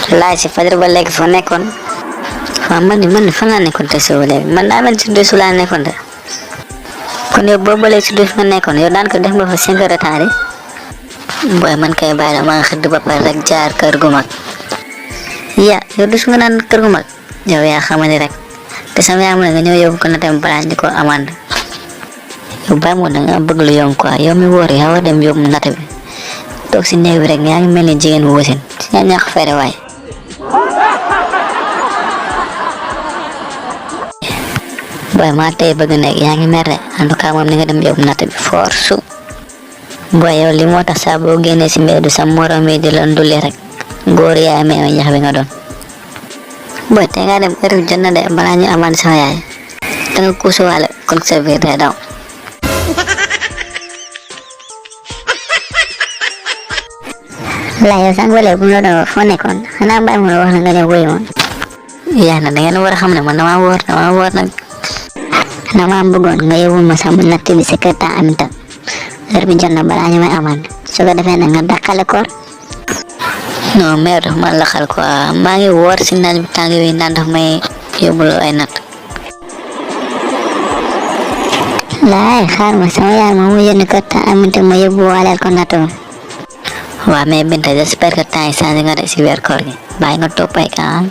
laaj si fajar ba léegi foo nekkoon. waaw man fan laa nekkoon te soo léegi man daa mel si duus laa nekkoon de kon yow boobu ba léegi si duus nga nekkoon yow daan ko def nga fa 5 heures de temps de. booy man kay bàyyi la ma xëdd ba pare rek jaar kër gu mag. yaa yow duus nga naan kër gu mag yow yaa xamante rek te sama yaa mu ne nga ñëw yóbbu ko na dem balaa ñu ko amande. yow bàyyi ma da nga bëgg lu yomb quoi yow mi wóor yaa war dem yóbbu natt bi toog si néeg bi rek yaa ngi mel ni jigéen bu wasin si ñaa ñàkk fere waay. booy maa tey bëgg nekk yaa ngi mer de en tout cas moom ni nga dem yóbbu natt bi force. booy yow li moo tax saa boo génnee si mbedd sa morom yi di la ndulli rek góor yaay meew ñax bi nga doon. booy te nga dem heure bi jot na de balaa ñu amande sama yaay da nga kuusuwaale kon sa biir day daw. laa yow sànq ba léegi bu ñu la doon foo nekkoon xanaa bàyyi ma wax la nga ñëw wuyu ma. yaa na da ngeen war a xam ne man damaa wóor nag. damaa bëggoon nga yóbbu ma sama natt bi si kër taa Aminta heure bi jot na balaa ñu may amande su ko defee nag nga dàqale koor. non mère daf ma laxal quoi maa ngi woor si naaj bi tàng bi naan daf may yóbbuloo ay natt. laay xaar ma sama yaay moom mu yónni kër taa Aminta ma yóbbu waaleel ko natt bi. waaw mais Binta j'espère que temps yi changé nga de si weer koor gi bàyyi nga toppay ka.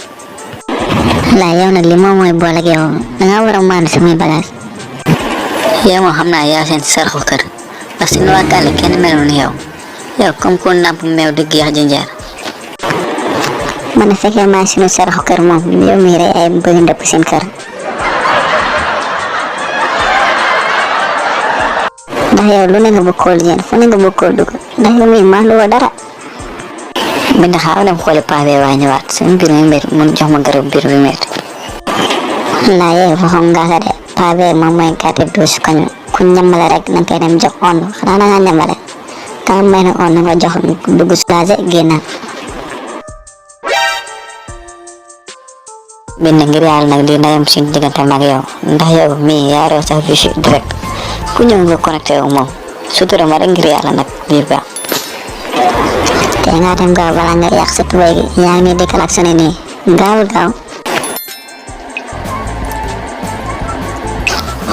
laa yow nag li moom mooy boole ak yow danga war a maandu samay bagage. yow moom xam naa yaa seen sarxu kër parce que nu waa Kelle kenn melul ni yow comme ku nàmp meew di géex jinjeer. man fekkee maa sunu sarxu kër moom yow mii rek ay bëgg ndëpp seen kër. ndax yow lu ne nga bëgg koo lijjanti fu ne nga bëgg koo dugg ndax yow mii maa lu woo dara. Binta xaaral dem xooli paa bee waa ñëwaat suñu mbir mi métti mun jox ma garab biir bi métti. laa yow waxoon nga ko de paa bee moom mooy kàtti douche koñ ku ñamale rek nañ koy dem jox on xanaa da ngaa ñamale taw may na on nga jox dugg soulagé génnaat. Binta ngir yàlla nag lii ndayam suñu diggante mag yow ndax yow mii yaa rew sax fiche direct ku ñëw nga connecté wu moom sutura ma rek ngir yàlla nag biir baax. te nga dem gaaw balaa nga yàq sa tubay gi yaa ngi nii di klaxonné nii gaawul gaaw.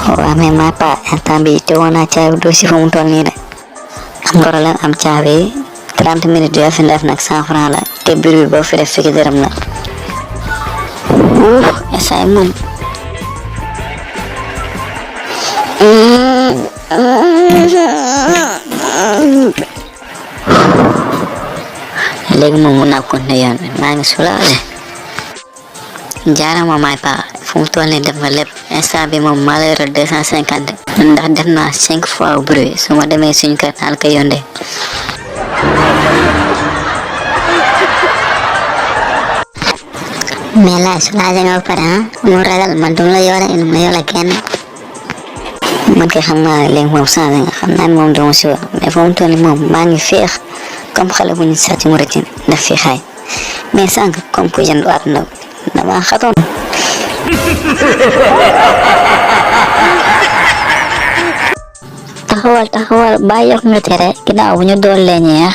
waaw mais ma pa instant bi te woon naa caabi doo si fu mu toll nii de am problème am caabi 30 minutes yoo fi def nag 100 francs la te biir bi boo fi def fukki dërëm la. instant yi moom léegi moom mun naa continuer yoon bi maa ngi soulagé. jaarama maay pa fu mu toll nii def nga lépp instant bi moom maa lay yor 250 ndax def naa 5 fois bruit su ma demee suñu kër naa la koy yónnee. mais là soulagé nga ba pare mu ragal man du la yore kenn. man kay xam naa léegi moom changé nga xam naa moom dama si wax mais fu mu toll nii moom maa ngi féex comme xale bu ñu sàcc mu rëcc daf fi xaay mais sànq comme ku jënd waat na dama xatoon. taxawal ba yokk nga tere ginnaaw bu ñu dool lee ñeex.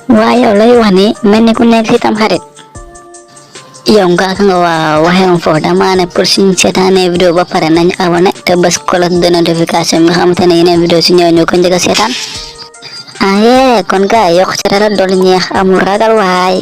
waaye yow lay wax ni mel ni ku nekk si tam xarit. yow nga waa waxee foofu dama ne pour suñu seetaanee vidéo ba pare nañu abonné te bës cloche de notification bi nga xamante ne yeneen vidéo su ñëwee ñoo ko njëkk a seetaan. kon gars yokk tere la dool ñeex amul ragal waay.